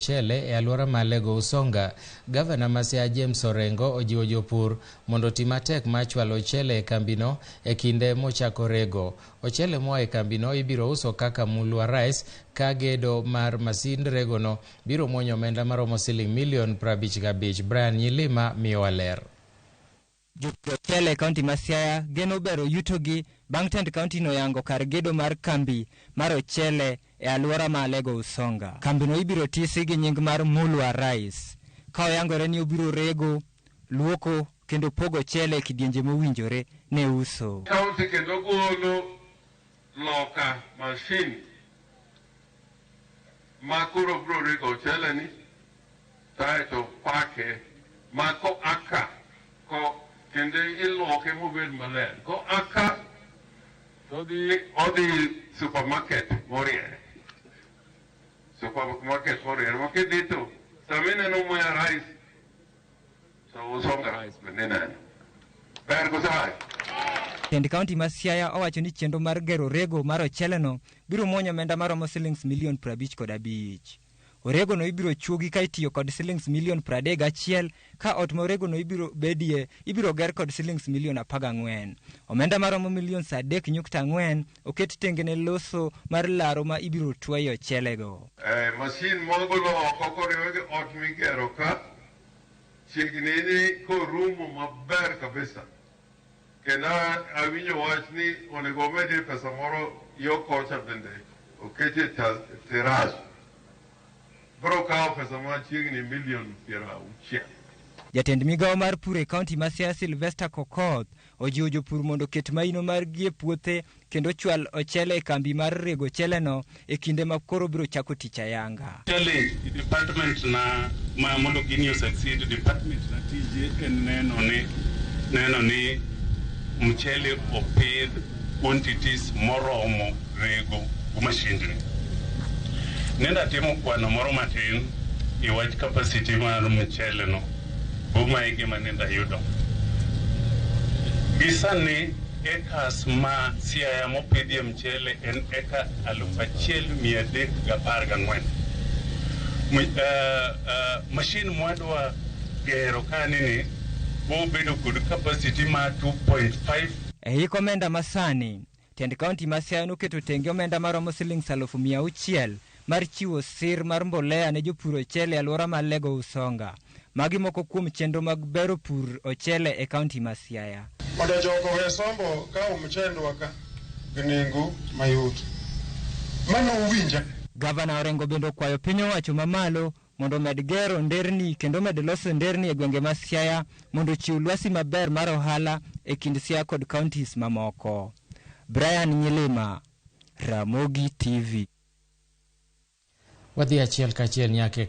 Ochele e alwora ma Alego Usonga. Gavana ma Siaya James Orengo ojiwo jopur mondo oti matek mar chwalo ochele e kambino e kinde mochako rego. Ochele moa e kambino ibiro uso kaka Mulwa Rice ka gedo mar masind regono biro muonyo omenda maromo siling milion 55. Brian Nyilima miyowa ler. Jopur ochele e kaunti ma Siaya geno bero yutogi bang' tend kaunti no yango kar gedo mar kambi mar ochele e alwora ma Alego Usonga. Kambino ibiro tisi gi nying mar Mulwa Rice, ka oyangore ni obiro rego, luoko kendo pogo ochele e kidienje mowinjore ne uso. Kaunti kendo golo loka machine ma koro biro rego ochele ni kaeto pake ma koa ka ko kendo iluoke mobed maler koa ka to odhi supermarket moriere, supermarket moriere ma kidhi to sama ineno Mwea Rice to Usonga Rice bende ineno ber koso rach? Tend kaunti ma Siaya owacho ni chenro mar gero rego mar ocheleno biro muonyo omenda maromo silings milion 55. Oregono ibiro chuogi ka itiyo kod silings milion 31 ka ot ma oregono ibiro bedie ibiro ger kod silings milion 14. Omenda maromo milion 3.4 oket tenge ne loso mar laro ma ibiro twaye ochelego. Masin mogolo oko koriwe gi ot migero ka chiegni ni korumo maber kabisa kendo awinjo wach ni onego omedie pesa moro yo kocha bende oketie terrace biro kawo pesa machiegni milion 60. Jatend migawo mar pur e kaunti ma Siaya Sylvester Kokoth ojiwo jopur mondo oket maino margi e puothe kendo chwal ochele e kambi mar rego ocheleno e kinde ma koro biro chako tich ayanga. Challenge department na ma mondo gini o succeed, department na tije en neno ni mchele opidh quantities moromo rego go mashindni. Nenda timo kwano moro matin e wach capacity mar mchele no boma e gima nenda yudo. Gi sani acres ma Siaya mopidhie mchele en eka 1314. Machine mwadwa gero kanini bobedo kod capacity ma 2.5. E hik omenda masani, tend kaunti ma Siaya noketo tenge omenda maromo silings 600,000 mar chiwo sir mar mbolea ne jopur ochele e alwora mar Lego Usonga. Magi moko kuom chenro mag bero pur ochele e kaunti ma Siaya. Mondo jogo owe sombo kawo mchendwa ka gi nengo mayot. Mano uwinja? Gavana Orengo bende okwayo piny owacho mamalo mondo omed gero nderni kendo omed loso nderni e gwenge ma Siaya mondo ochiw lwasi maber mar ohala e kind Siaya kod counties mamoko. Brian Nyilima, Ramogi TV. Wadhi achiel kachiel nyaka e